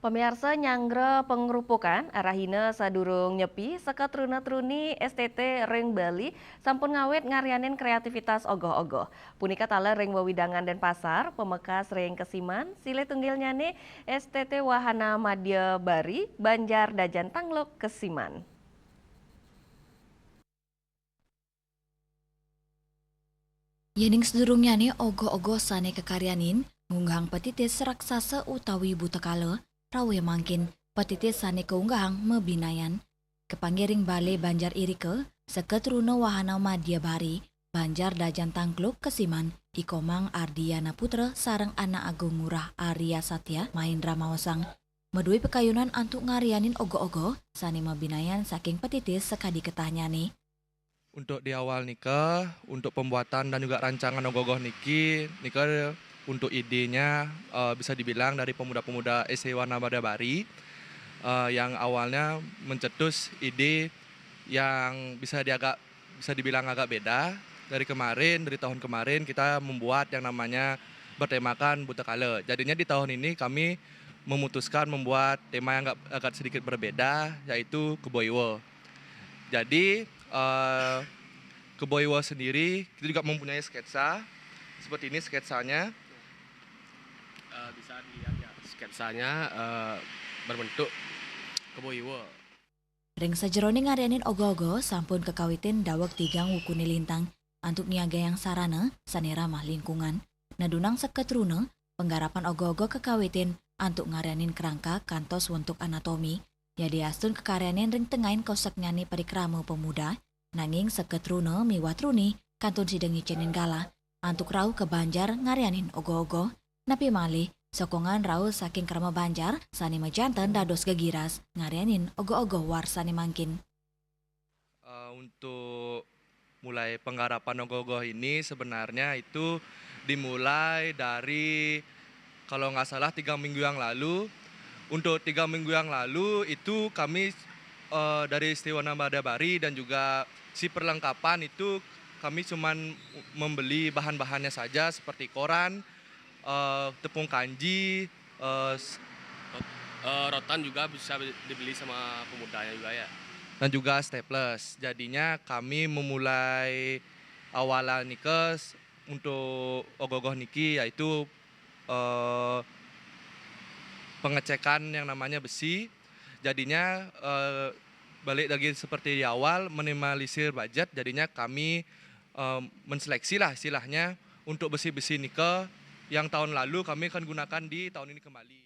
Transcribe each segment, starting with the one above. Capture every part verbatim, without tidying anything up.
Pamiarsa, nyanggra pangrupukan, rahina sadurung nyepi, seka truna-truni S T T ring Bali sampun ngawit ngaryanin kreativitas ogoh-ogoh. Punika taler ring wewidangan Denpasar, pamekas ring Kesiman, silih tunggilnyane S T T Wahana Madya Bari, Banjar Dajan Tangluk, Kesiman. Yening sadurungnyane ogoh-ogoh sane kakaryanin ngunggahang patitis raksasa utawi butakala, rawuh mangkin patitis sane kaunggahang mabinayan. Kapanggih ring Bale Banjar irika, seka truna Wahana Madya Bari, Banjar Dajan Tangluk, Kesiman, I Komang Ardiana Putra sareng Anak Agung Ngurah Arya Satya Mahendra maosang, madue pakayunan antuk ngaryanin ogoh-ogoh sane mabinayan saking patitis sakadi ketahnyane. Untuk di awal nika, untuk pembuatan dan juga rancangan ogoh-ogoh niki, nika untuk idenya, eh, bisa dibilang dari pemuda-pemuda S T Wahana Madya Bari, eh, yang awalnya mencetus ide yang bisa diagak, bisa dibilang agak beda. Dari kemarin, dari tahun kemarin kita membuat yang namanya bertemakan Buta Kala. Jadinya di tahun ini kami memutuskan membuat tema yang agak, agak sedikit berbeda, yaitu Kebo Iwa. Jadi, eh, Kebo Iwa sendiri, kita juga mempunyai sketsa. Seperti ini sketsanya. Eh, bisa dilihat ya, sketsanya, eh, berbentuk Kebo Iwa. Ring sajeroning ngaryanin ogoh-ogoh sampun kakawitin daweg tigang wukune lintang antuk nyiagayang sarana sane ramah lingkungan. Nadunang seka truna, panggarapan ogoh-ogoh kakawitin antuk ngaryanin kerangka kantos wentuk anatomi, yadiastun kakaryanin ring tengahing koseknyane parikrama pemuda, nanging seka truna miwah truni kantun sida ngicenin galah antuk rauh ka banjar ngaryanin ogoh-ogoh, napi malih sokongan rauh saking krama banjar sane majanten dados gegiras ngaryanin ogoh-ogoh warsane mangkin. Eh, untuk mulai penggarapan ogoh-ogoh ini sebenarnya itu dimulai dari, kalau nggak salah, tiga minggu yang lalu. Untuk tiga minggu yang lalu itu kami, eh, dari S T Wahana Madya Bari dan juga si perlengkapan itu kami cuman membeli bahan-bahannya saja seperti koran, eh, tepung kanji, eh, s- Rot-, eh, rotan juga bisa dibeli sama pemudanya juga ya. Dan juga staples. Jadinya kami memulai awalan nika s-, untuk ogoh-ogoh niki yaitu, eh, pengecekan yang namanya besi. Jadinya, eh, balik lagi seperti di awal, minimalisir budget. Jadinya kami, eh, menseleksi lah istilahnya untuk besi-besi nika yang tahun lalu kami akan gunakan di tahun ini kembali.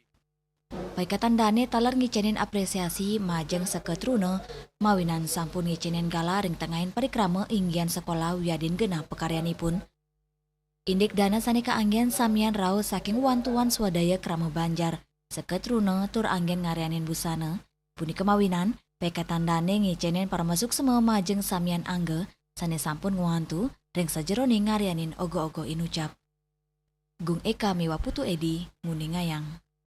Paikatan dane taler ngicenin apresiasi majeng seka truna mawinan sampun ngicenin galah ring tengahing parikrama inggihan sekolah wiadin genah pakaryanipun. Indik dana sane kaanggen samian rauh saking wantuan swadaya krama banjar, seka truna tur anggen ngaryanin busana. Punika mawinan, paikatan dane ngicenin paramasuksma majeng samian angga sane sampun ngwantu ring sajeroning ngaryanin ogoh-ogoh inucap. Gung Eka miwah Putu Edi nguningayang.